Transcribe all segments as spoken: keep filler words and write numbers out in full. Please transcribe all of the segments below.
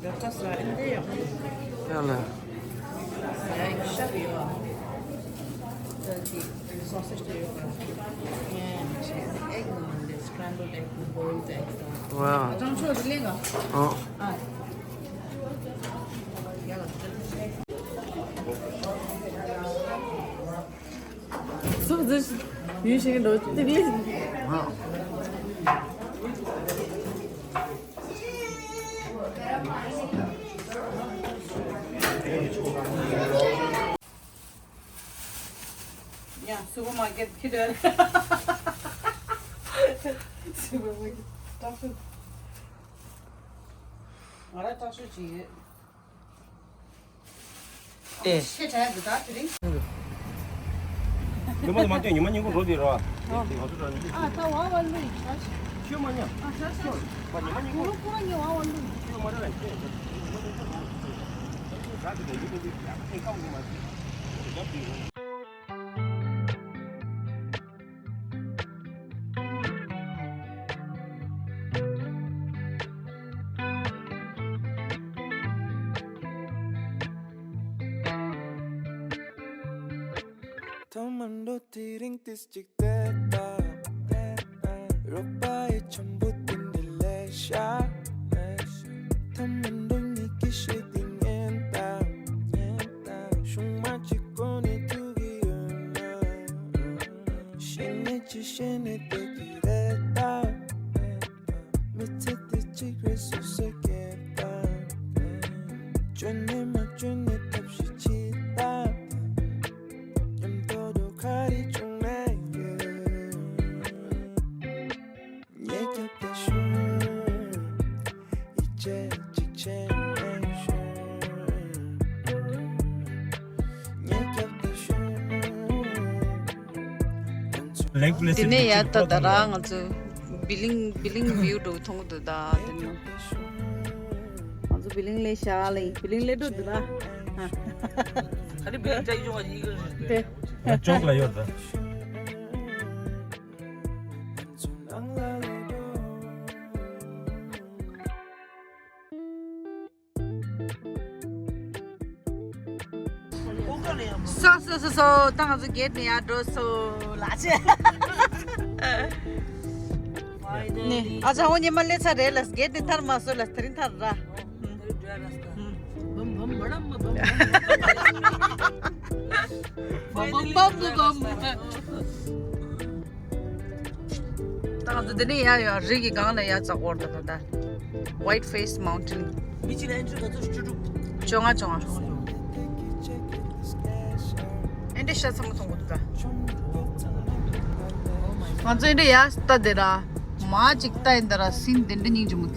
Breakfast ལ་ཨིན་དེ་ཡོད། ཡ་ལ། ཡ་ཤབ་ཡོད། ཏར་ཀི་སོ་སེཇ་དེ་ཡོད་པ། ཡ་ཤབ་ཨེག་ནང་ལ་སི་ཀྲན་བལ་ཨེག་དང་བོའིལ་ཨེག་དང་། ཝའོ། ཨ་ཅང་ཆོ་དེ་ལེན་ག་ཨོ། ཨ། ཡ་ལ། སུ་ཟིག་ཡུལ་ཞིག་འགྲོ་དེ་ལས། ཡ། སུ་པར་མར་ཀེཊ་ཁྱེར་འགྲོ། སུ་པར་མར་ཀེཊ་སྟག་ཤུ། ང་རང་སྟག་ཤུ་ཅིག་ཡོད། ཨེ། ཤེས་བྱ་འདི་དག་དེ་རིང་། ཉི་མ་མ་སྟོན་ཉི་མ་ཉིན་གུང་འགྲོ་དེ་རོ། ཨ་ད་བ་བ་ལུས་ཤ་ཤ། ཤོད་མ་ཉམས། ཨ་ཤ་ཤ། ཤོད་མ་ཉི་མ་ཉིན་གུང་། ཁོ་རང་ཁོ་རང་ཉི་བ་བ་ལུས། ཤོད་མ་རེད་ལ་ཤོད། ད་དེ་ལ་ཡུལ་དེ་ཡག་པོ་ཀམ་གོ་མ་ཤེས། ཐ་མ་འགྲོ་དེ་རིང་ཏིས་ཅིག་བལྟས་ད། རོགས་པ་ཡི་འཆམ་པོ་དེ་འདྲ་ལས་ཤ། ཐ་མ་འགྲོ་ཉིད་ཀྱི་ཤེས་དེ་ཉན་ད། ཉན་ད། ཤུང་མ་གཅིག་གོ་ནས་ཐུག་གི་ཡོད་ན། ཤེས་ནས་ཅི་ཤེས་ནས་བསྡད་ཀྱི་རེད་ད། མི་ཚེ་འདི་གཅིག་རེད་སོ་སོས་སྐྱེལ་དང་། བཅོས་ནས་མ་བཅོས་ནས་ཐབས་ཤེས་བྱེད་དང་། མཉམ་དུ་འགྲོ་ག་རེ་བྱུང་ན་ཡོད། ཉེ་རྒྱབ་ཏུ་ཤོག་ཡིད་ཆེས་གཅིག་བྱས་ནས་ཤོག་ཉེ་རྒྱབ་ཏུ་ཤོག་ལེགས་པོ་ལེགས། དེ་ནས་ཡར་ལྟ་ད་ར་ང་ཚོ་བི་ལིང་བི་ལིང་བིའུ་འགྲོ་མཐོང་གི་འདུག་ད་དེ་ནས་ང་ཚོ་བི་ལིང་ལས་ཤར་ལ་ཡིན། བི་ལིང་ལས་འགྲོ་འདུག་ད། ཨ་ཁ་ནི་བི་ལིང་ལྟ་ཡི་ཅོག་ཡི་གི་དེ་ང་ཅོག་ལ་ཡོད་ད། སོ་སོ་སོ་སོ། ད་ང་ཚོ་གེ་ཊི་ནས་ཡར་འགྲོ་སོང་ལགས་ཆེ། ནི་ཨ་ཅག་འོ་ཉི་མ་སླེབས་ཚར་རེད་ལགས། གེ་ཊི་ནས་ཐར་མ་སོང་ལགས། དེ་རིང་ཐར་ར། ད་ང་ཚོ་འདི་ནས་ཡར་ཡོང་། རི་གི་སྒང་ལ་ཡར་འཛེག་འོར་ད་ད་ད། White Face Mountain། མི་གཅིག་ལ་ཨེན་ཊི་རི་ག་ཚོད་བཅུ་དྲུག་བཅོ་ལྔ། བཅོ་ལྔ། ཨེ་འདྲ་ཤ་ཚ་མོ་མཐོང་གི་འདུག་ད། ང་ཚོ་ཨེ་འདྲ་ཡར་ལྟ་དེ་ར། མ་གཅིག་ལྟ་ཡིན་ད་ར། སིན་དེ་འདྲ་སྙིང་རྗེ་མོ།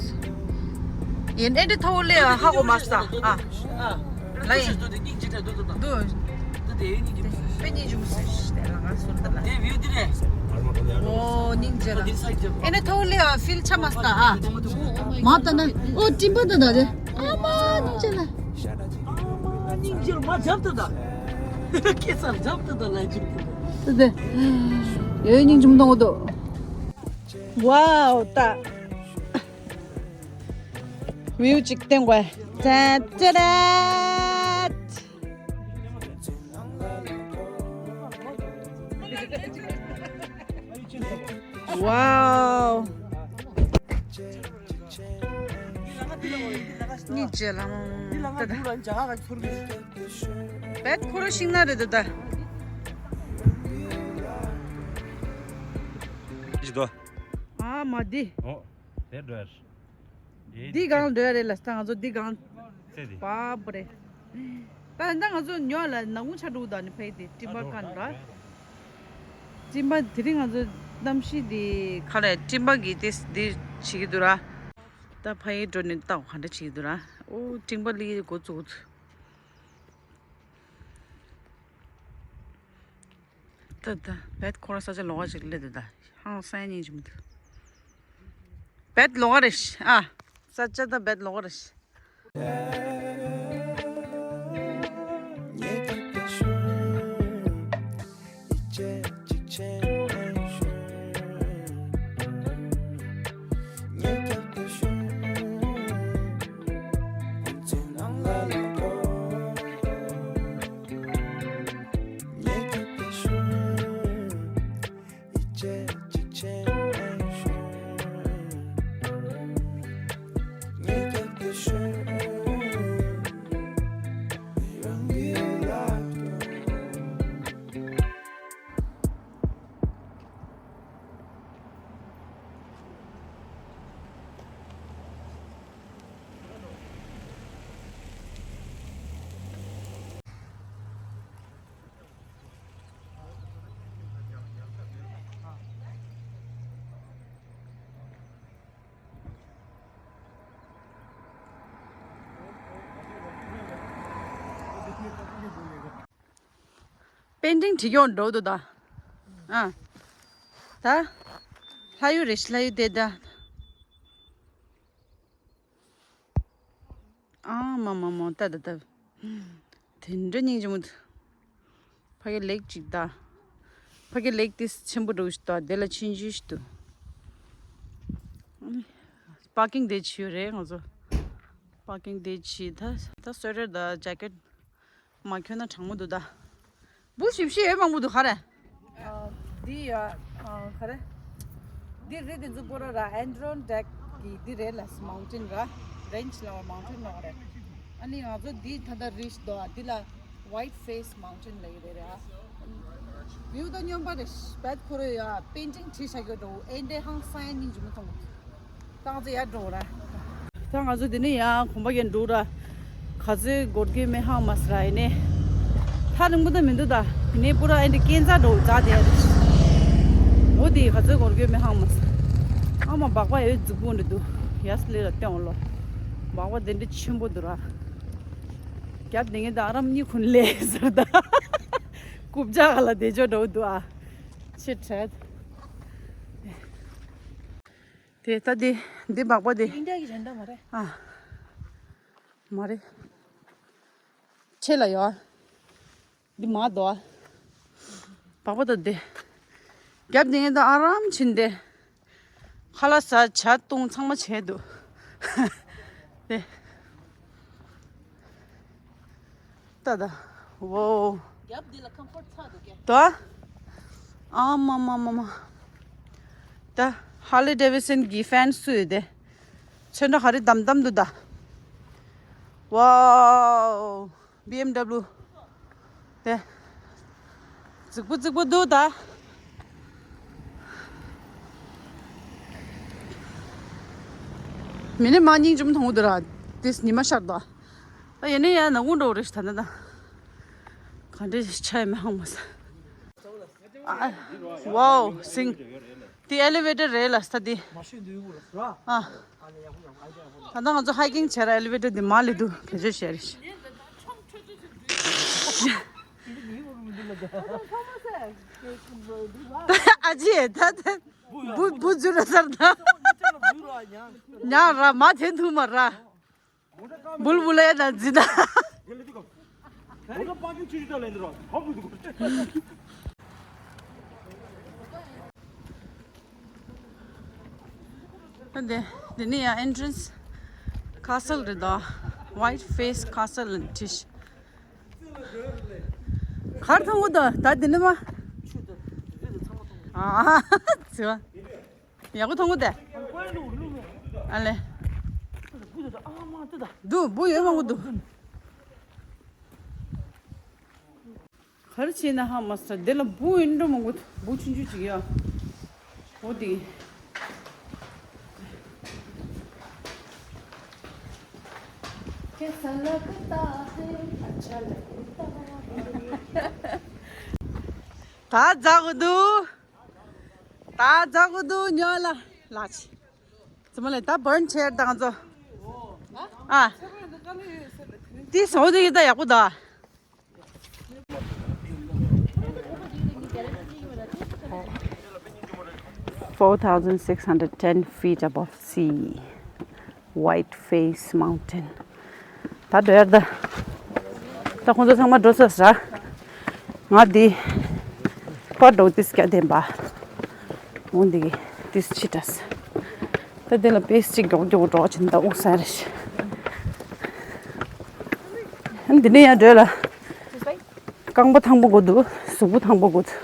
ཡིན་ཨེ་འདྲ་མཐོ་བོ་སླེབས་ཧ་གོ་མ་སོང་། ཨ། ལ་ཡིན། འདུག་དེ་དཔེ་སྙིང་རྗེ་མོ་ཟེར་ཞིག་དེ་ལ་ང་སོང་ད་ལ། དེ་བིའུ་དེ་རེད། ཨོ་སྙིང་རྗེ་ལ། ཨེ་ནས་ཐོག་ལེ་ཨ་ཕིལ་ཆ་མ་སྟ་ཨ། མ་ལྟ་ན་ཨོ་སྤྲིན་པ་ད་ད་རེད། ཨ་མ་སྙིང་རྗེ་ལ། ཨ་མ་སྙིང་རྗེ་ལ་མ་འཇབ་ད་ད། ཁེ་སར་འཇབ་ད་ད་ལ་འཇིབ་ད་ད། ད་ད། ཡོད་སྙིང་རྗེ་མོ་མཐོང་གི་འདུག་ཝའོ་ད། བིའུ་གཅིག་བསྟན་དགོས། ཏན་ཏན་ཏན། ཝའོ། སྙིང་རྗེ་ལ། ད་ད། བེད་ཁོ་རང་ཤིང་ནགས་རེད་ད་ད། ཅི་དོ། ཨ་མ་འདི། ཨོ། དེ་འགྲོ་ཡ། འདི་སྒང་འགྲོ་ཡ་རེད་ལ། ད་ང་ཚོ་འདི་སྒང་། ཚེ་འདི། པ་པ་རེད། ད་ད་ང་ཚོ་ཉོ་ལ་ནག་ཁུང་ཆ་འགྲོ་ད་ནི་ཕེ་དེ་སྤྲིན་པ་ཀ་འདྲ། སྤྲིན་པ་དེ་རིང་ང་ཚོ་གནམ་གཤིས་འདི་ཁ་ལས་སྤྲིན་པ་གི་དེ་འདི་བྱེད་ཀྱི་འདུག་ར། ད་ཕ་ཡི་འགྲོ་ནས་ལྟ་ག་འདྲ་བྱེད་ཀྱི་འདུག་ར། ཨོ་སྤྲིན་པ་ལི་འགོ་བཙུགས། ད་ད་བེད་ཁོ་ར་ས་ཆ་ལོགས་ཀ་ཅིག་སླེབས་འདུག་ད་ཧང་སང་སྙིང་རྗེ་མི་འདུག་བེད་ལོགས་ཀ་རེད་ཤག་ཨ། ས་ཆ་ད་བེད་ལོགས་ཀ་རེད་ཤག་པེན་ཊིང་བྲིས་ཀྱང་འགྲོ་འདུག་ད། ཨ། ད། ལྷ་ཡུལ་རེད་ཤག་ལྷ་ཡུལ་དེ་ད། ཨ་མ་མ་མ་ད་ད་ད། དེ་འདྲ་སྙིང་རྗེ་མོ་འདུག་ཕ་གི་ལེགས་ཅིག་ད། ཕ་གི་ལེགས་དེ་ཆེན་པོ་འདྲ་བོ་ཞིག་ད་དེ་ལ་ཆུང་ཆུང་ཞིག་འདུག་པར་ཀིང་དེ་ཆེ་ཡོད་རེད་ང་ཚོ། པར་ཀིང་དེ་ཆེ་ད་ད་སུ་ཝེ་ཊར་ད་ཇེ་ཀེཊ་མ་གྱོན་ན་གྲང་མོ་འདུག་ད། འབུ་ཞིབ་ཞིབ་ཡོད་མང་པོ་འདུག་ག་རེ། ཨ། འདི་ཡ། ཨ། ག་རེ། འདི་རི་དེ་ཚོ་པོ་ར་ར་ཨེན་ཌི་རོན་ཌེག་གི་འདི་རེད་ལ་མའུན་ཊེན་ར། རེན་ཇི་ལ་མའུན་ཊེན་ལ་རེད། ཨ་ནི་ང་ཚོ་འདི་ད་ལྟ་རི་ཞིག་འདུག་འདི་ལ་ཝའིཊ་ཕེ་སི་མའུན་ཊེན་ལ་ཡོད་རེད་ར། བིའུ་ད་སྙོམས་པ་རེད་བད་ཁོ་རེ་ཡ་པེན་ཊིང་བྲིས་བཞག་གི་འགྲོ་ཨེ་འདྲའི་ཧང་སང་ཡ་སྙིང་རྗེ་མོ་མཐོང་གི་འདུག་ཏང་ཙེ་ཡར་འགྲོ་ར། ད་ང་ཚོ་འདི་ནས་ཡང་གོམ་པ་རྒྱག་འགྲོ་ར། ག་ཚོད་འགོར་གྱི་མེད་ཧང་མ་སི་ར་ཡིན་ནས། ཐག་རིང་པོ་ད་མི་འདུག་ད། ནས་པུ་ར་ཨེ་འདི་སྐས་འཛེག་འགྲོ་རྫ་དེ་རེད། འོ་དེ་ག་ཚོད་འགོར་གྱི་མེད་ཧང་མ་སི། ཨ་མ་སྦག་སྦག་ཡོད་རྫིག་པོ་འདྲ་འདུག་ཡ་སི་ལེ་ར་བསྟན་འོ་ལོ། སྦག་སྦག་དེ་འདྲ་ཆེན་པོ་འདུག་ར། རྒྱབ་དེ་ངས་ད་ཨ་རམ་གཉིས་ཁུན་ལས་ཟེར་ད། རྐུབ་བཀྱག་ག་ལ་བསྡད་ཆོག་འགྲོ་འདུག་ཨ། ཆེ་དྲགས། དེ་ལྟ་དེ། འདི་སྦག་སྦག་དེ། ཨིན་ཌི་ཡ་གི་རེད་འདྲ་མ་རེད། ཨ། མ་རེད། ཆེ་ལ་ཡོད། འདི་མ་དོ། སྦག་སྦག་དང་དེ། རྒྱབ་དེ་ངས་ད་ཨ་རམ་ཕྱིན་དེ། ཁ་ལག་ཟ་ཇ་བཏུང་ཚང་མ་བྱས་འདུག་དེ། ད་ད། ཝོ། རྒྱབ་འདི་ལ་ཁམ་ཕོར་ཊི་ཚ་འདུག་གས། ད། ཨ་མ་མ་མ་མ། ད་ཧར་ལི་ཌེ་ཝི་སན་གྱི་ཕེན་སུ་ཡོད་དེ། ཚོན་ཁྲ་ག་རེ་དམ་དམ་འདུག་ད། ཝའོ། བི་ཨེམ་ཌབ་ལིའུ། དེ། རྫིག་པོ་རྫིག་པོ་འདུག་ད། མི་ནི་མ་སྙིང་རྗེ་མོ་མཐོང་གི་འདུག་ར། དེས་ཉི་མ་ཤར་འདུག་ད་ཡིན་ན་ཡང་ནག་ཁུང་འགྲོ་རེད་ད་ན་ད། ག་འདྲ་ཆ་ཡི་མི་ཧང་མ་ས། ཨ། ཝའོ་སིང་། དེ་ཨེ་ལི་ཝེ་ཊར་རེད་ལ་ས་དེ། ཨ། ད་ལྟ་ང་ཚོ་ཧའི་ཀིང་བྱས་ར་ཨེ་ལི་ཝེ་ཊར་དེ་མ་ལི་འདུག་བེད་སྤྱོད་བྱས་རེད། ཨ་ཅེ་ད་ད། བུ་བུ་འཛུལ་ར་སར་ད། ཉག་ར་མ་དེ་འཐུང་མ་ར། བུལ་བུལ་ཨེ་ན་འཛི་ད། འདི་འདི་ནི་ཡང་ཨེན་ཊི་རན་སི། ཁ་སལ་རེད་ད། ཝའིཊ་ཕེ་སི་ཁ་སལ་ལ་ཁྲིད། གར་མཐོང་གི་འདུག་ད་འདི་ནི་མ། ཨ་ཙི་བ། ཡག་པོ་མཐོང་གི་འདུག་ཨ་ལེ། འདུག་འབུ་ཡོད་མང་པོ་འདུག་ག་རེ་བྱས་ན་ཧ་མ་སོང་། འདི་ལ་འབུ་ཡིན་འགྲོ་མང་པོ་འདུག་འབུ་ཆུང་ཆུང་ཅིག་ཡོད། འོ་དེ། ད་འཛག་གི་འདུག་ད་འཛག་གི་འདུག་ཉོ་ལ་ལགས། ཙི་མ་ལེ་ད་བར་ཆེར་དང་ཚོ། ཨ། དེ་སོང་དེ་ཡིན་ད་ཡག་པོ་ད། Four thousand six hundred ten feet above sea, White Face Mountain. ད་འགྲོ་ཡར་ད། ད་ཁོང་ཚོ་ཚང་མ་འགྲོ་ཚར་ས། ང་འདི་པར་འགྲོ་ཏིས་སྐྱ་ལྡན་པ། འོ་འདི་གི་ཏིས་ཕྱི་དྲགས། ད་འདི་ལ་པེ་སི་གཅིག་མགྱོགས་མགྱོགས་འགྲོ་བ་ཕྱིན་ད་དབུགས་ས་རེ་ཤི། འདི་ནས་ཡར་འགྲོ་ལ། རྐང་པ་ཐང་པོ་དགོས་འདུག་གཟུགས་པོ་ཐང་པོ་དགོས་འདུག་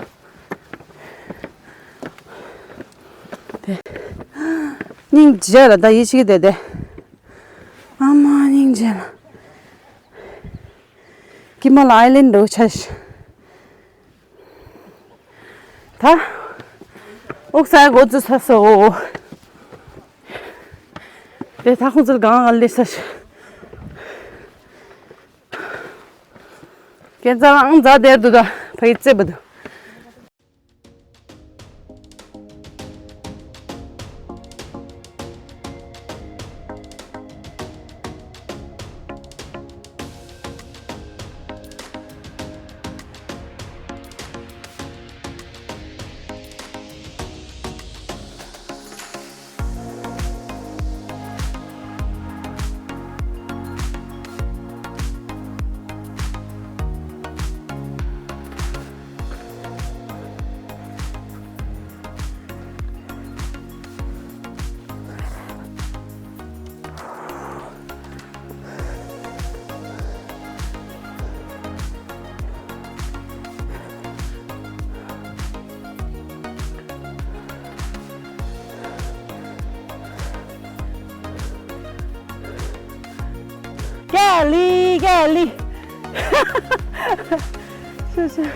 དེ། སྙིང་རྗེ་ལ་ད་ཡིད་ཆེས་བསྡད་དེ། ཨ་མ་སྙིང་རྗེ་ལ། ཀི་མ་ལ་ཨའི་ལན་འགྲོ་ཆ་ཤི། ད། ཨོག་ས་ཡ་འགོ་བཙུགས་ཚར་སོང་། དེ་ད་ཁོང་ཚོ་ལ་གང་ང་སླེབས་ས་ཤི། ཁྱེད་ཚང་ཨང་རྩ་དེར་འདུག་ད་ཕ་ཡི་རྩེ་པ་འདུག་ཨ་ལི། ཤུ་ཤུ།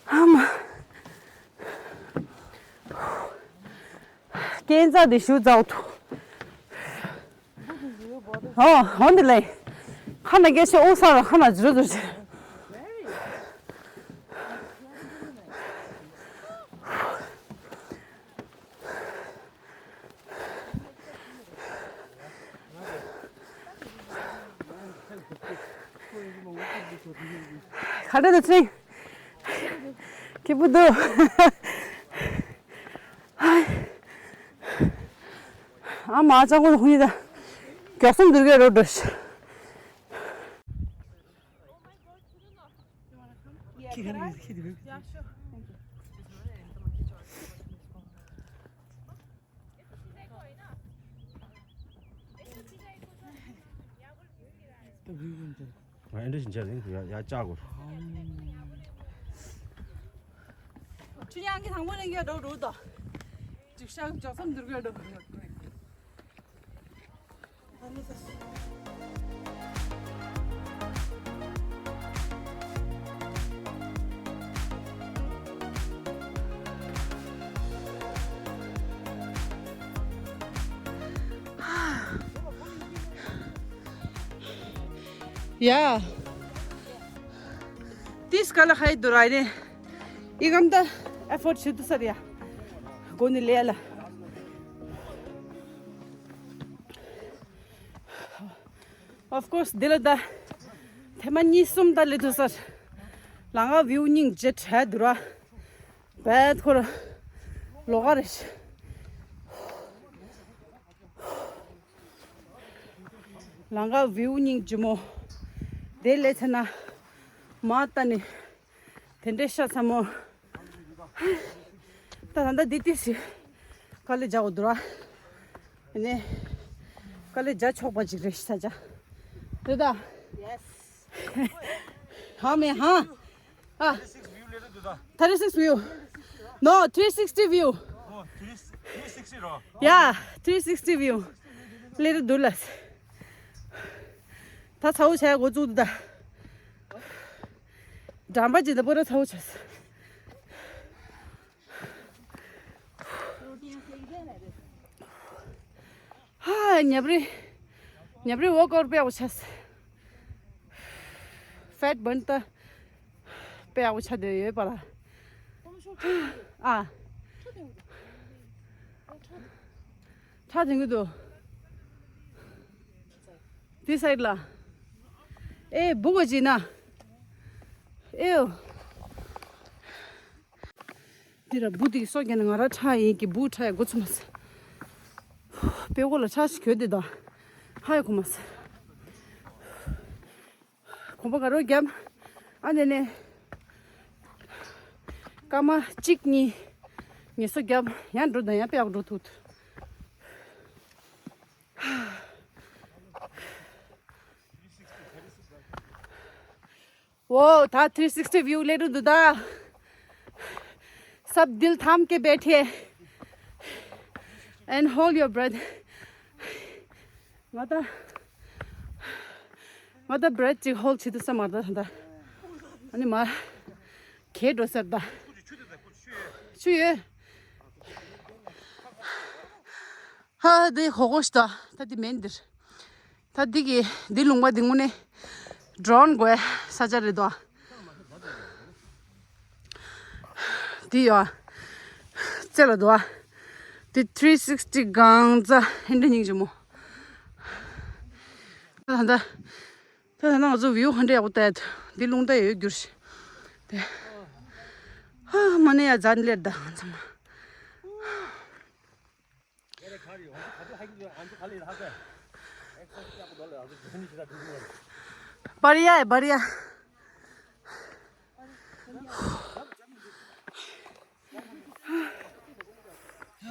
ཨ་མ། སྐས་འཛེག་འདི་ཞུ་ཛའོ་ཐུ། ཨོ་ཧོན་འདི་ལེ། ཁ་ན་སྐད་ཆ་ཨོ་ས་ར་ཁ་ན་ཛུ་ཛུ་ཛུ། ག་འདྲ་འདུག་ཚེ་རིང་། སྐྱིད་པོ་འདུག་ཨ་མ་ཅང་གོ་ཧུ་ཡི་ད། མགྱོགས་སོང་འདུག་གས་རོ་འགྲོ་ཤི། ང་ཨེ་འདྲ་ཞིག་འཇལ་ཡིན། ཡ་ཡ་བཅག་གོ། ཁྱོད་ཡང་གི་དང་པོ་ནས་འགྱོ་འགྲོ་འགྲོ་དོ། ཅིག་ཤག་ཅག་སམ་འདུར་གོ་འགྲོ། ཡ། ཏིས་ཀ་ལ་ཧའི་དུ་ར་ནི། ཨི་གམ་ད་ཨེ་ཕོར་ཌི་བྱེད་ཐུབ་ས་རེད་ཡ། གོ་ནི་ལས་ལ། Of course འདི་ལ་ད་ཐེངས་མ་གཉིས་གསུམ་ད་སླེབས་ཐུབ་ས་རེད། ལམ་ཁ་བིའུ་སྙིང་རྗེ་དྲགས་འདུག་ར། བད་ཁོ་ར་ལོགས་ཀ་རེད། ལམ་ཁ་བིའུ་སྙིང་རྗེ་མོ། དེ་ལས་ཚེ་ན་མ་ལྟ་ནི་དེ་འདྲའི་ཤ་ཚ་མོ། ད་ད་ལྟ་འདི་ཏི་སི་དཀའ་ལས་རྒྱག་འོ་འདུག་ར། ནས་དཀའ་ལས་རྒྱག་ཆོག་པ་ཅིག་རེད་ཤ་ཅག་རེད་ད། Yes. ཧ་མེ་ཧ། ཨ། Thirty six view later do the. Thirty six view. No, three sixty view. Oh, three three sixty ro. Yeah, three sixty view. Later do less. ད་ཚ་བོ་བྱས་འགོ་བཙུགས་འདུག་ད། འགྲམ་པ་ཅིག་ད་པོ་ར་ཚ་བོ་བྱས། ཧ། ཉབ་རེ། ཉབ་རེ་ཝོག་ཨའུཊ་དཔེ་ཡག་པོ་བྱས། ཕེཊ་བྷན་ད་དཔེ་ཡག་པོ་ཆགས་བསྡད་ཡོད་པ་ལ། ཨ། ཁྲག་འཐེན་གྱི་འདུག་དེ་སའིཌ་ལ། ཨེ་སྦུག་པ་ཅིག་ན། ཨེའོ། འདི་ར་སྦུག་དེ་གི་སོ་བརྒྱབ་ནས་ང་རང་ཁྲག་ཡིན་གྱི་སྦུག་ཁྲག་ཡ་འགོ་ཚུགས་མ་སོང་། དཔེ་མགོ་ལ་ཁྲག་ཞིག་གྱོན་དེ་དང་། ཧ་ཡ་གོ་མ་སོང་། གོམ་པ་ག་རོ་བརྒྱབ། ཨ་ནེ་ནེ། སྐར་མ་གཅིག་གཉིས། ངལ་གསོ་བརྒྱབ་ཡང་འགྲོ་དང་ཡང་དཔེ་ཡག་འགྲོ་ཐུབ། वो था three sixty view ले रहा दूधा। सब दिल थाम के बैठे and hold your breath. ང་ད་ང་ད་བྷི་རེཐ་ཅིག་ཧོལ་ཌ་བྱེད་ཐུབ་ས་མ་རེད་ད། ད་ཨ་ནི་མ་གས་འགྲོ་ཟེར་ད། ཆུ་ཡོད། ཧ་འདི་ཧོ་ཧོ་ཤི་ད། ད་འདི་མེད་འདིར། ད་འདི་གི་འདི་ལུང་པ་འདི་ངུ་ནས་ཌོ་རོན་དགོས་ས་ཆ་རེད་དོ། འདི་ཡོ། རྩེ་ལ་དོ། འདི་ཐི་རི་སིག་སི་ཊི་གང་ཙ་ཧན་འདྲ་སྙིང་རྗེ་མོ། ད་ད་ད་ད་ང་ཚོ་བིའུ་ཧན་འདྲ་ཡག་པོ་ལྟ་ཡ་འདི་ལུང་ད་ཡོད་རྒྱུར་ཤི། དེ་ཧ་མ་ནས་ཡ་ཛན་ལེར་ད་ཚང་མ། बढ़िया है, बढ़िया।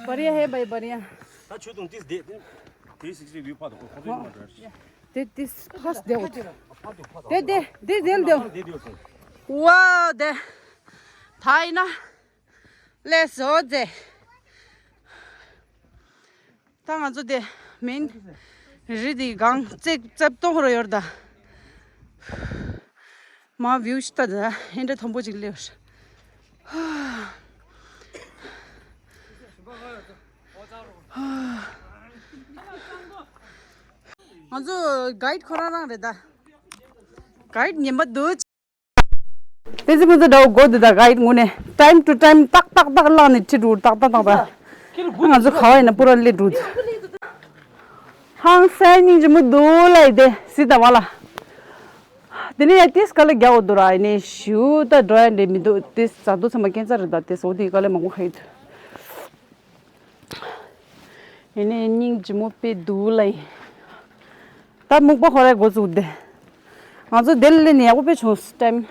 बढ़िया है भाई, बढ़िया। ད་ཆུ་དང་ཏིས་བསྡད་དེ། དེ་དེ་ཕ་སྡེ་འོ། དེ་དེ་དེ་དེ་དེ་དེ། ཝའོ་དེ། ད་ཡིན་ན། ལས་བཟོ་མཛད། ད་ང་ཚོ་དེ་མིན། རི་དེ་སྒང་རྩེ་རྩེ་སྟོང་རུ་ཡོད་ད། མ་བིའུ་ཤི་ད་ད་ཨེ་འདྲ་མཐོན་པོ་ཅིག་སླེབས། ང་ཚོ་གའིཌ་ཁོ་རང་རང་རེད་ད། གའིཌ་ངན་པ་འདུག་དེ་ཚོ་ཁོ་ཚོ་འདྲ་བོ་དགོས་འདུག་ད་གའིཌ་ངོས་ནས་time to time ཏག་ཏག་ཏག་བླངས་ནས་ཁྲིད་འགྲོ་ཏག་ཏག་ཏག་ད། ང་ཚོ་ག་བ་ཡིན་ན་པུ་ར་སླེབས་འགྲོ། ཧང་སང་སྙིང་རྗེ་མོ་འདུག་ལ་ཡི་དེ་སི་ད་བ་ལ། དེ་ནས་ཡ་ཏིས་དཀའ་ལས་རྒྱག་འོ་འདུག་ར་ཡིན་ནས་ཞུ་ད་འགྲོ་ཡ་འདྲེ་མི་འདུག་དེ་ཟ་འདུག་ཚང་མ་སྐྱེན་རྩ་རེད་ད་དེ་སོ་དེ་དཀའ་ལས་མང་པོ་ཧ་ཡི་འདུག་ཡིན་ནའི་སྙིང་རྗེ་མོ་དཔེ་འདུག་ལ་ཡིན། ད་སྨུག་པ་ཧོ་རའི་འགོ་བཙུགས་ཏེ། ང་ཚོ་དེ་ལ་སླེབས་ནས་ཡག་པོ་དཔེ་བྱུང་སོང་time།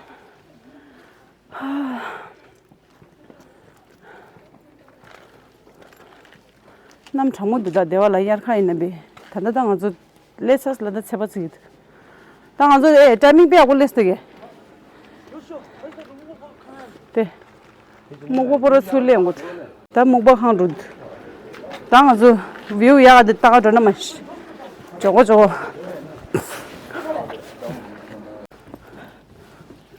གནམ་གྲང་མོ་འདུག་ད་སྡེ་བ་ལ་དབྱར་ཁ་ཡིན་ན་བས། ད་ལྟ་ད་ང་ཚོ་སླེབས་ཚར་ལ་ད་ཚེས་པ་ཚིག་ད་ང་ཚོ་ཨེ་timing་དཔེ་ཡག་པོ་སླེབས་སོང་གི་དེ། སྨུག་པ་པོ་ར་ཚུར་སླེབས་འགོ། ད་སྨུག་པ་ཁང་འགྲོ། ད་ང་ཚོ་view་ཡག་ག་དེ་ལྟ་ག་འགྲོ་ན་མ་ཤི། ཇོ་གོ་ཇོ་གོ།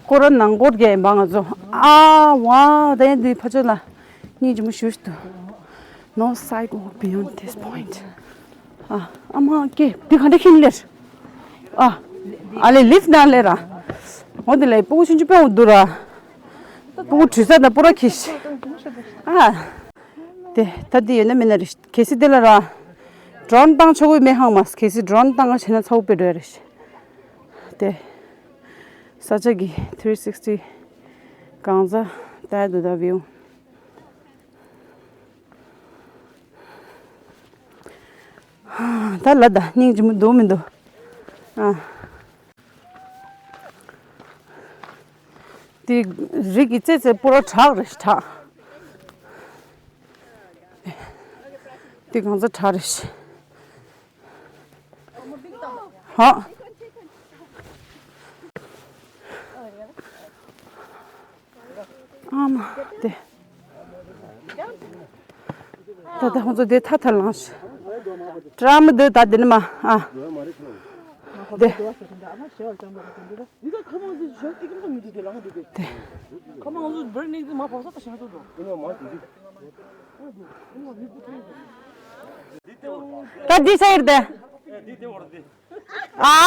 སྐོར་ར་ནང་སྐོར་རྒྱག་ཡིན་པ་ང་ཚོ། ཨ་ཝ་ད་ཡིན་འདི་ཕ་ཆོས་ལ་སྙིང་རྗེ་མོ་ཞུ་ཞུ་འདུག No sidewalk beyond this point. ཨ་ཨ་མ་ཀེ་འདི་ག་འདྲ་ཁྱིམ་ལེར། ཨ་ཨ་ལེ་ལིཕ་ནང་ལེར་ཨ། འོ་འདི་ལ་སྤུ་གུ་ཆུང་ཆུང་དཔེ་འོ་འདུག་ར། སྤུ་གུ་དྲུད་ས་དང་སྤུ་ར་ཁྱི་ཤི། ཨ་དེ་ད་འདི་ཡོད་ན་མེད་ན་རེ་གལ་སྲིད་འདི་ལ་ར། drone་བཏང་ཆོག་གི་མེད་ཧང་མ་གལ་སྲིད་drone་བཏང་ག་བྱས་ན་ཚ་བོ་དཔེ་འགྲོ་ཡ་རེ་ཤི། དེ། ས་ཆ་གི་three sixty་གང་ཟག་ལྟ་ཡ་འདུག་ད་view། ད་ལ་ད་སྙིང་རྗེ་མོ་འདུག་མི་འདུག་ཨ། དེ་རི་གི་རྩེ་རྩེ་པུ་ར་བྲག་རེད་བྲག་དེ་གང་ཚ་བྲག་རེད། ཧ། ཨ་མ་དེ། ད་ད་ཁོང་ཚོ་དེ་ཐ་ཐར་ལངས་ཤག་ཀྲམ་དེ་ད་དེ་ནི་མ་ཨ། དེ། དེ། ད་འདི་ས་ཡིར་དེ། ཨ།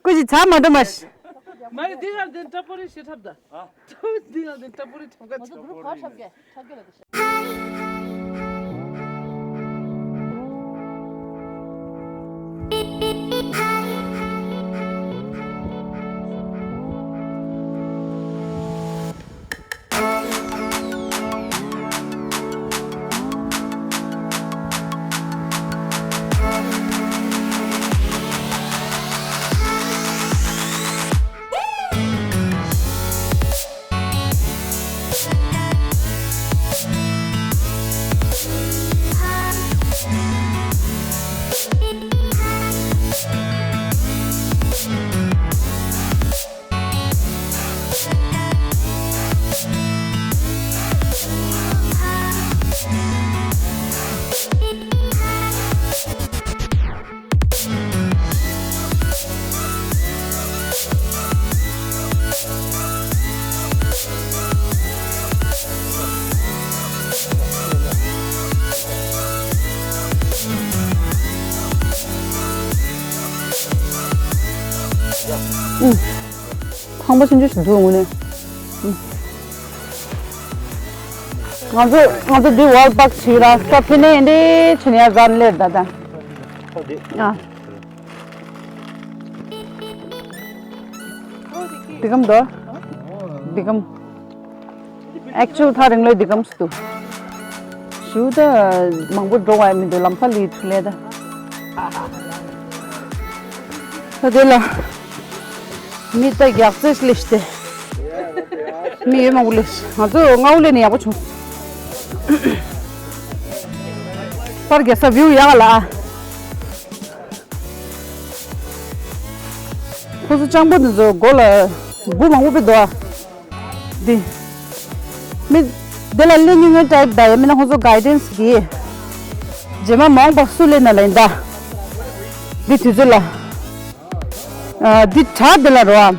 ཀུ་ཅི་ཚ་མ་འདུག་མ་ཤི། མ་རེད་འདི་ལ་འདི་ཏྲ་པོ་རེ་ཞེ་ཁྲབ་ད། ཨ། འདི་ལ་འདི་ཏྲ་པོ་རེ་ཁྲབ་ག་ང་ཚོ་གུ་རུབ་ག་ཁྲབ་ག་ཁྲབ་ག་ལ་འདི། ཨུ། ཁང་པ་ཆུང་ཆུང་ཞིག་འདུག་དངོས་གནས། ཨུ། ང་ཚོ་ང་ཚོ་འདི་ཝོལ་པག་ཞིག་ར་ས་ཕི་ནས་འདི་ཆེན་ཡ་ཟན་ལེར་ད་ད། ཨ། འདི་གམ་དོ། འདི་གམ། ཨེག་ཅུལ་ཐག་རིང་ལོས་འདི་གམ་སུ། ཞུ་ད་མང་པོ་འགྲོ་བ་མི་འདུག་ལམ་ཁ་ལི་ཐུ་ལེ་ད། ད་དེ་ལ་མི་ད་རྒྱག་རྩེ་ལེ་ཤི་སྟེ། མི་ཡོད་མང་པོ་ལེ་ཤི། ང་ཚོ་སྔ་བོ་ལས་ནས་ཡག་པོ་བྱུང་། པར་རྒྱག་ས་བིའུ་ཡག་ལ། ཁོ་ཚོ་སྤྱང་པོ་འདི་ཚོ་མགོ་ལ་འབུ་མང་པོ་ཕེབས་འདུག་ཨ། འདི། མི། འདི་ལ་སླེབས་མྱོང་མཁན་ཊའིབ་དང་ཡང་མིན་ན་ཁོ་ཚོ་གའི་ཌེན་སི་གིས། རྗེས་མ་མ་འོངས་པར་སུ་སླེབས་ན་ལ་ཡིན་ད། འདི་དུས་ཚོད་ལ། ཨ། འདི་བྲག་འདི་ལ་རོ་ཨ།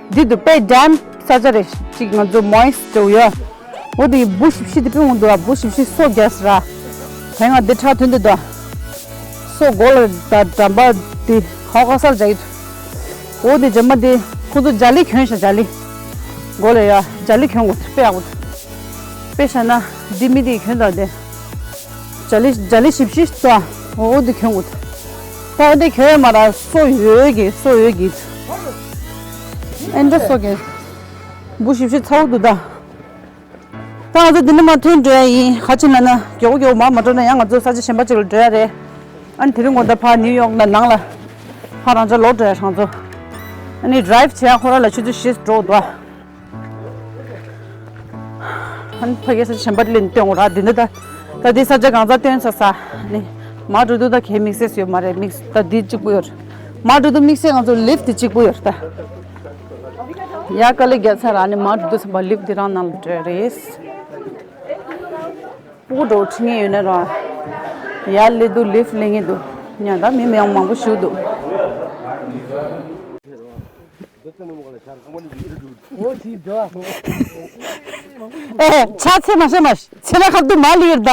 འདི་དུ་དཔེ་ཌེམ་ས་ཆ་རེད་ཅིག་ང་ཚོ་མོའིས་ཊི་འདྲ་ཡོད། འོ་དེ་འབུ་ཞིབ་ཞིབ་དེ་སྤུན་འདུག་ཨ། འབུ་ཞིབ་ཞིབ་སོ་རྒྱས་ར། དེ་ང་འདི་ཁྲག་ཐོན་དེ་འདུག་ཨ། སོ་མགོ་ལ་ད་འགྲམ་པ་དེ་ཁ་ཁ་སར་རྒྱག་གི་འདུག་འོ་དེ་རྗེས་མ་དེ་ཁོ་ཚོ་ལྗགས་ལི་གྱོན་ཤག་ལྗགས་ལི། མགོ་ལ་ཡ་ལྗགས་ལི་གྱོན་དགོས་དཔེ་ཡག་པོ་འདུག་དཔེ་བཞག་ན་འདི་མི་དེ་གྱོན་དང་དེ། ལྗགས་ལི་ལྗགས་ལི་ཞིབ་ཞིབ་སོ་ཨ། འོ་དེ་གྱོན་དགོས་འདུག་ད་འདི་གྱོན་ཡོད་མ་ར་སོ་ཡོད་གི་སོ་ཡོད་གི། ཨེ་འདྲ་སོ་གི། འབུ་ཞིབ་ཞིབ་ཚ་བོ་འདུག་ད། ད་ང་ཚོ་འདི་ནས་མར་ཐོན་འགྲོ་ཡ་ཡིན། ག་ཅི་ལབ་ན་མགྱོགས་པོ་མགྱོགས་པོ་མར་མ་འགྲོ་ན་ཡང་ང་ཚོ་ས་ཆ་གཞན་པ་ཅིག་ལ་འགྲོ་ཡ་རེད། ཨ་ནི་དེ་རིང་དགོང་དག་ཕར་ནིའུ་ཡོག་ནང་ལ་ཕར་རང་ཅག་ལོག་འགྲོ་ཡ་རང་ཚོ། ཨ་ནི་ཌི་རའིབ་བྱེད་ཡ་ཁོ་རང་ལ་ཆུ་ཚོད་བཞི་འགྲོ་འདུག་ཨ་ནི་ཕ་གིའི་ས་ཆ་གཞན་པ་ལ་སྟོན་འོ་ར་འདི་འདི་ད། ད་འདི་ས་ཆ་གང་ཚ་སྟོན་ས་ས། ཨ་ནི་མར་འགྲོ་དུས་ད་གའི་དམིགས་བསལ་ཡོད་མ་རེད། དམིགས་ད་འདི་གཅིག་པུ་ཡོད་རེད། མར་འགྲོ་དུས་དམིགས་བསལ་ང་ཚོ་ལིབ་དེ་གཅིག་པུ་ཡོད་རེད་ད། ཡ་དཀའ་ལས་རྒྱག་ཚར་ར་ནི་མར་འགྲོ་དུས་ཙམ་པ་ལིབ་འདི་རང་ནང་ལ་འགྲོ་ཡ་རེད། སྤུ་གུ་འགྲོ་ཁྲིད་ངེས་ཡོད་ན་ར། ཡར་སླེབས་དུས་ལིབ་སླེབས་ངེས་འདུག་ཉ་ད་མི་མི་ཡང་མང་པོ་ཞིག་འདུག་ཨེ་ཆ་ཚེ་མ་ཤེས་མ་ཤེས་ཚེ་ན་ཁ་ཏུ་མ་ལུས་ར་ད།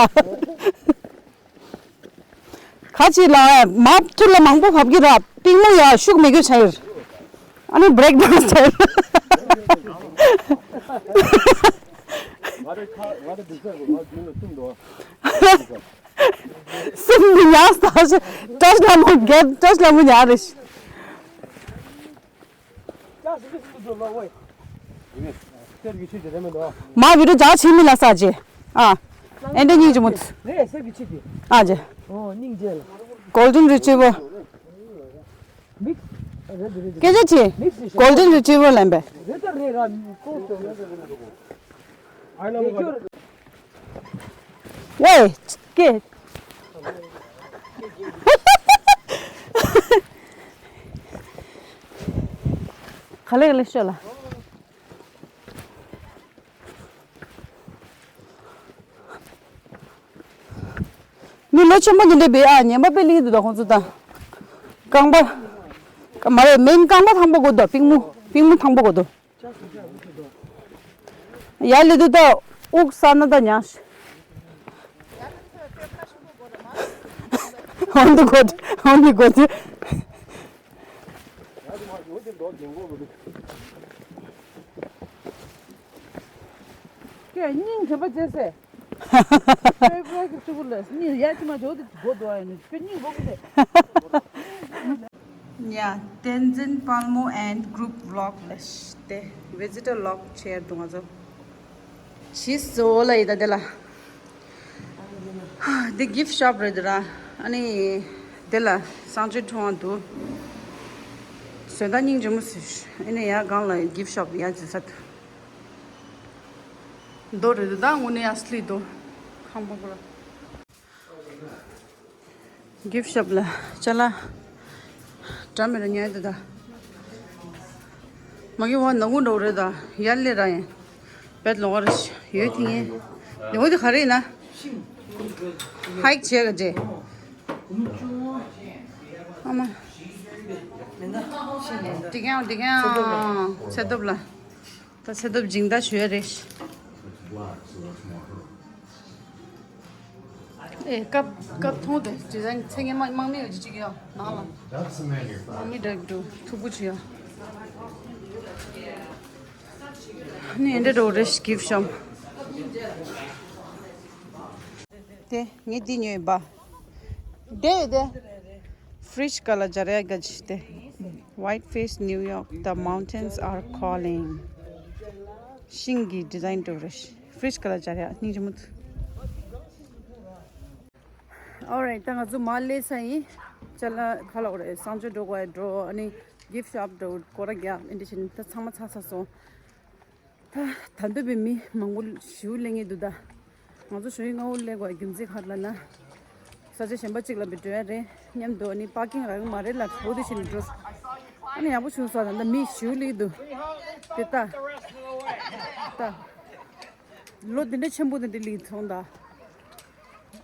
ག་ཅི་ལ་མ་ཐུར་ལ་མང་པོ་བབས་ཀྱི་ར། པིང་མོ་ཡ་ཤུགས་མེད་རྒྱུ་ཆ་ཡིར། ཨ་ནི་བྷི་རེག་ཌའུན་ཆ་ཡིར། སེམས་མི་ཉག་ས་ཞིག་བཀྲ་ཤིས་ལྷ་མོ་རྒྱལ་བཀྲ་ཤིས་ལྷ་མོ་ཉག་རེ་ཞིག་མ་བི་རུ་ཇག་ཆེ་མི་ལ་ས་ཅེ། ཨ། ཨེ་འདྲ་སྙིང་རྗེ་མོ། ཨ་ཅེ། ཨ་ཅེ། གོལ་ཌན་རི་ཊི་ཝར། སྐད་ཆ་ཅི། གོལ་ཌན་རི་ཊི་ཝར་ལབ་པས། ཝེ། ཀེ། ག་ལེ་ག་ལེ་ཤོད་ལ། མི་ལོ་ཆེན་པོ་འདི་འདྲ་བས་ཨ་ཉན་པ་དཔེ་ལེན་གྱི་འདུག་ད་ཁོང་ཚོ་ད། རྐང་པ། མ་རེད་མིན་རྐང་པ་ཐང་པོ་དགོས་འདུག་པིང་མོ་པིང་མོ་ཐང་པོ་དགོས་འདུག་ཡར་སླེབས་དུས་ད་དབུགས་ས་ན་ད་ཉག་ཤི། འོན་ཏེ་དགོས་འོན་ཏེ་དགོས་འདུག་ཁྱོད་སྙིང་རྗེ་པོ་བྱས་སེ། ཁྱོད་ཁྱོད་ཀྱི་ཕྲུ་གུ་ལ་སྙིང་ཡ་ཅི་མ་འཇོག་དེ་སྒོ་རྡོ་ཡ་ནི་ཁྱོད་སྙིང་རྗེ་པོ་བྱས། Yeah, Tenzin Palmo and group vlog ལ་ཤི་སྟེ་visitor vlog བྱས་འདུག་ང་ཚོ། ཕྱིས་སུ་འོ་ལ་ཡི་ད་དེ་ལ། འདི་gift shop རེད་འདི་ར། ཨ་ནི་དེ་ལ་གསང་སྤྱོད་ཁྲོང་བ་འདུག་བཟོས་ད་སྙིང་རྗེ་མོ་ཟེར། ཨ་ནི་ཡ་སྒང་ལ་gift shop ཡ་ཅི་ས་འདུག་རྡོ་རེད་འདུག་ད་དངོས་གནས་ཨ་སི་ལི་རྡོ། ཁང་པ་པོ་ལ། gift shop ལ་ཅ་ལག་འདྲ་མི་འདྲ་ཉོས་འདུག་ད། མ་གི་བ་ནག་ཁུང་འདྲ་བོ་རེད་ད། ཡར་སླེབས་ར་ཡིན། བེད་ལོང་བ་རེད་ཡོད་དེ་ངས། ནི་འོ་དེ་ག་རེ་ཡིན་ན། ཧའིག་བྱེད་ག་རྗེས། ཨ་མ། འདི་ག་འདི་ག་ཚེ་སྟོབས་ལ། ད་ཚེ་སྟོབས་སྦྱིན་བདག་ཞུ་ཡ་རེད། ཨེ་སྐབས་སྐབས་མཐོང་དེ་ཌི་ཛའིན་ཚེ་ངན་མ་དམག་མི་ཡོད་ཅིག་ཡོད་ནང་ལ། དམག་མི་འདྲ་འདུག་ཐུག་པོ་ཅིག་ཡོད། ནི་འདྲ་འགྲོ་རེད་gift shop། དེ་ངས་འདི་ཉོས་པ། དེ་དེ། ཧྥི་རིཇ་ག་ལ་སྦྱར་ཡ་ག་ཅི་དེ། Whiteface New York, the mountains are calling. ཤིང་གི་ཌི་ཛའིན་འགྲོ་རེད། ཧྥི་རིཇ་ག་ལ་སྦྱར་ཡ་སྙིང་རྗེ་མོ། Alright, ད་ང་ཚོ་མར་སླེབས་ས་ཡིན། ཅ་ལག་ཁ་ལ་འོ་རེད་གསང་སྤྱོད་འགྲོ་དགོས་ཡ་འགྲོ། ཨ་ནི་gift shop འགྲོ་སྐོར་ར་རྒྱག་ཨེ་འདྲ་བྱས་ནས་ད་ཚང་མ་ཚར་ཚར་སོང་། ད་ད་འདོད་པའི་མི་མང་པོ་ཞུ་ལེན་ངེས་འདུག་ད། ང་ཚོ་ཞོ་ཡི་སྔ་བོ་ལེན་དགོས་རྒྱུ་མཚན་ག་རེ་ལབ་ན། ས་ཆ་གཞན་པ་གཅིག་ལ་བི་འགྲོ་ཡ་རེད་སྙམ་དུ། ཨ་ནི་པར་ཀིང་རག་གི་མ་རེད་ལབ་འོ་དེ་བཞིན་འགྲོ། ཨ་ནི་ཡག་པོ་བྱུང་སོང་། ད་ལྟ་མི་ཞེ་པོ་སླེབས་འདུག་དེ་ལྟ། ལྟ། ལོ་དེ་འདྲ་ཆེན་པོ་དེ་འདྲ་སླེབས་སོང་ད།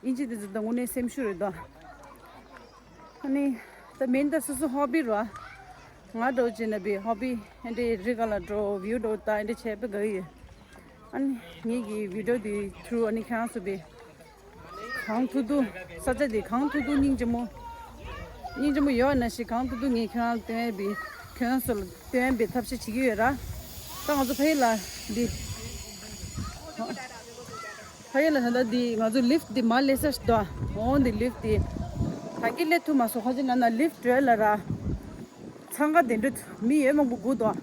ཨིན་ཇི་དེ་ཚོ་ད་དངོས་གནས་སེམས་ཤུགས་རེད་ད། ཨ་ནི། ད་མིན་ད་སོ་སོ་ཧོ་བི་རེད། ང་འདྲ་བོ་བྱས་ན་བི་ཧོ་བི་ཨེ་འདྲའི་རི་ག་ལ་འགྲོ་བིའུ་འགྲོ་ད་ཨེ་འདྲ་བྱས་པ་དགའ་ཡོད། ཨ་ནི་ངེད་ཀྱི་བི་ཌིའོ་འདི་ཐུ་རུ་ཨ་ནི་ཁྱེད་རང་ཚོ་བི་གང་ཐུབ་ཐུབ་ས་ཆ་འདི་གང་ཐུབ་ཐུབ་སྙིང་རྗེ་མོ། སྙིང་རྗེ་མོ་ཡོད་ན་ཞིག་གང་ཐུབ་ཐུབ་ངས་ཁྱེད་རང་སྟོན་པའི་ཁྱེད་རང་ཚོ་ལ་སྟོན་པའི་ཐབས་ཤེས་བྱེད་ཀྱི་ཡོད་ར། ད་ང་ཚོ་ཕ་ཡུལ་ལ་འདི། ཕ་ཡུལ་ལ་ད་ལྟ་འདི་ང་ཚོ་ལིཕ་འདི་མར་སླེབས་ས་ཞིག་འདུག་འོང་འདི་ལིཕ་འདི། ད་གིན་སླེབས་ཐུབ་མ་སོང་ཁ་ཅིག་ན་ན་ལིཕ་འགྲོ་ལ་ར། འཚང་ཁ་དེ་འདྲ་མི་ཡོད་མང་པོ་སྒུག་འདུག་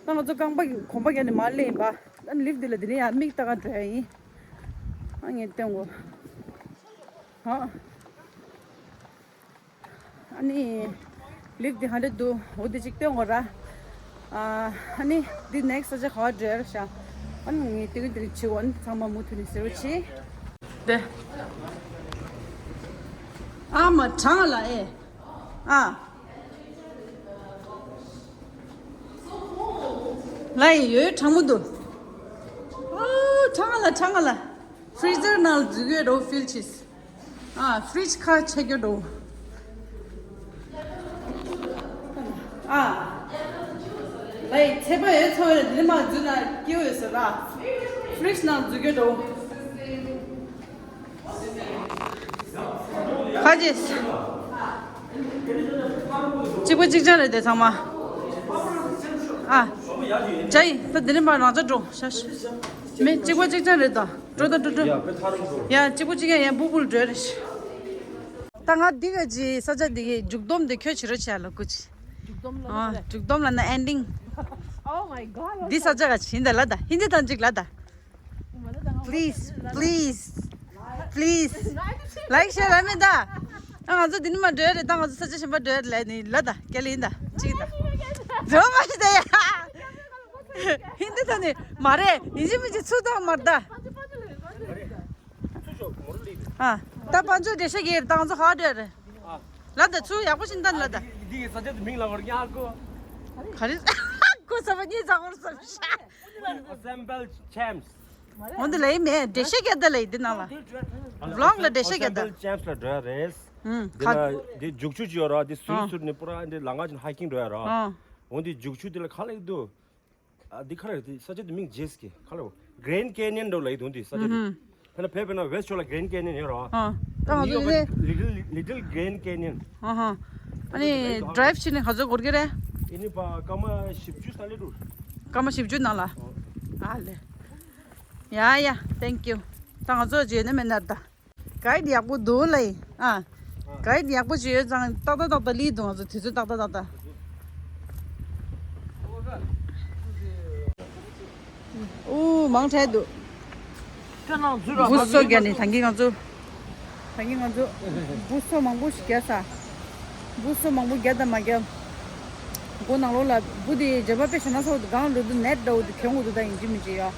ད་ང་ཚོ་རྐང་པ་གོམ་པ་བརྒྱབ་ནས་མར་སླེབས་ཡིན་པ། ཨ་ནི་ལིཕ་འདི་ལ་འདི་ནས་ཡར་མིག་ལྟ་ག་འགྲོ་ཡ་ཡིན། ཨ་ངས་སྟོན་གོ་ཨ། ཨ་ནི། ལིཕ་འདི་ཧ་འདྲ་འདུག་འོ་འདི་གཅིག་སྟོན་གོ་ར། ཨ་ནི་འདི་ནེག་སི་ས་ཆ་ག་བ་འགྲོ་ཡ་ར་ཤ། ཨ་ནི་ངས་སྟོན་གི་འདི་རིགས་བྱེད་འོ་ནི་ཚང་མ་མུ་མཐུད་ནས་ཟེར་བ་བྱེད། དེ། ཨ་མ་གྲང་ལ་ཨེ། ཨ། ལ་ཡི་ཡོད་གྲང་མོ་འདུག་ཨ་གྲང་ལ་གྲང་ལ། ཕི་རི་ཛར་ནང་འཛུལ་གྱི་རོ་ཕིལ་ཆིས། ཨ་ཕི་རི་ཇི་ཁ་ཆེ་གྱི་འགྲོ། ཨ། ལའི་ཚེ་པ་ཡོད་ཚོ་ཡོད་འདི་མ་འཛུལ་ན་སྐྱིད་ཡོད་ཟེར་ལ། ཕི་རི་ཇི་ནང་འཛུལ་གྱི་འགྲོ། ཁ་ཅིག་གཅིག་པ་གཅིག་རྐྱང་རེད་དེ་ཚང་མ། ཨ། ཇ་ཡིན་ད་འདི་ནས་མར་རང་ཅག་འགྲོ་ཤ་ཤ། མི་གཅིག་པ་གཅིག་རྐྱང་རེད་ད། འགྲོ་ད་འགྲོ་འགྲོ། ཡ་གཅིག་པོ་གཅིག་ཡང་ཡང་སྦུག་སྦུག་འགྲོ་རེད། ད་ང་འདི་ག་ཅི་ས་ཆ་འདི་གི་མཇུག་སྡོམ་དེ་ཁྱོད་བྱེད་རོགས་བྱས་ལ་སྐུ་ཅི། མཇུག་སྡོམ་ལ་ཨ་ན་མཇུག་སྡོམ་ལ་ན་ཨེན་ཌིང་། Oh my god. འདི་ས་ཆ་ག་ཅི་ཡིན་ད་ལ་ད་ཧིན་དི་དང་གཅིག་ལ་ད། Please, please, please. Like, share ལ་མེད་ད། ད་ང་ཚོ་འདི་ནས་མར་འགྲོ་ཡ་རེད་ད། ང་ཚོ་ས་ཆ་གཞན་པ་འགྲོ་ཡ་རེད་ལ་ནི་ལ་ད་སྐྱ་ལེན་ད་གཅིག་ད། འགྲོ་མ་ཤི་ད་ཡ། ཧིན་དི་ད་ནི་མ་རེད་ཡིན་གཅིག་མིན་གཅིག་ཚུར་ད་མར་ད། ཨ། ད་པན་ཇོ་འགྲེལ་བཤད་ཀྱི་ཡོད་རེད་ད་ང་ཚོ་ཧ་འགྲོ་ཡ་རེད། ལ་ད་ཚུར་ཡག་པོ་ཞིག་ད་ལ་ད། འདི་གི་ས་ཆ་དེ་མིང་ལ་བར་ཉག་གོ་ག་རེ། ཁོ་ས་བ་གཉིས་ཚང་བར་བསམ་ཤ། Assemble Champs. འོ་འདི་ལ་ཡིན་མེད་འགྲེལ་བཤད་རྒྱག་ད་ལ་ཡིན་འདི་ནང་ལ། Vlog ལ་འགྲེལ་བཤད་རྒྱག་ད། Assemble Champs ལ་འགྲོ་ཡ་རེད། ཨུམ། འདི་ལ་འདི་རྒྱུག་ཆུ་ཅིག་ཡོད་ར་འདི་ཟུར་ཨ་ཟུར་ནས་པུ་ར་འདི་ལ་ང་ཅིན་ཧའི་ཀིང་འགྲོ་ཡ་ར། ཨ། འོ་འདི་རྒྱུག་ཆུ་འདི་ལ་ག་ལ་ཡིན་འདུག་ཨ་འདི་ག་རེ་རེད་འདི་ས་ཆ་འདི་མིང་རྗེས་ཀྱི་ག་ལ་Grand Canyon འགྲོ་ལ་ཡིན་འདུག་འདི་ས་ཆ་འདི། ཨུ་ཧུམ། ཕེ་ན་ཕེ་ཕེ་ན་West Shore ལ་Grand Canyon ཡོད་ར། ཨ། ད་ང་ཚོ་ནི་Little Little Grand Canyon. ཨ་ཧ། ཨ་ནི་drive བྱས་ནས་ག་ཚོད་འགོར་གི་རེད། ཨེ་ནི་པ་སྐར་མ་བཞི་བཅུ་ས་ལེ་འགྲོ། སྐར་མ་བཞི་བཅུ་ནང་ལ། ཨ་ལེ། ཡ་ཡ། Thank you. ད་ང་ཚོ་བརྗོད་ནི་མེད་ན་ད། གའིཌ་ཡག་པོ་འདུག་ལ་ཡིན། ཨ། གའིཌ་ཡག་པོ་བྱས་ཡོད་ཙང་ཏག་ཏག་ཏག་ཏག་ལི་འདུག་ང་ཚོ་དུས་ཚོད་ཏག་ཏག་ཏག་ཏག་ཨུ་མང་དྲགས་འདུག་ཁྱོད་རང་འཛུལ་རོགས། བུ་སོ་བརྒྱབ་ནས་ད་གིན་ང་ཚོ། ད་གིན་ང་ཚོ། བུ་སོ་མང་པོ་ཞིག་བརྒྱབ་ས། བུ་སོ་མང་པོ་བརྒྱབ་དང་མ་བརྒྱབ། སྒོ་ནང་ལོགས་ལ་བུ་དེ་རྗེས་མ་དཔེ་བྱས་ན་ཚོགས་འདུ་གང་འགྲོ་དུས་ནེཊ་འདྲ་བོ་དེ་གྱོང་དགོས་འདུག་ད་ཡིན་གཅིག་མིན་གཅིག་ཡོད།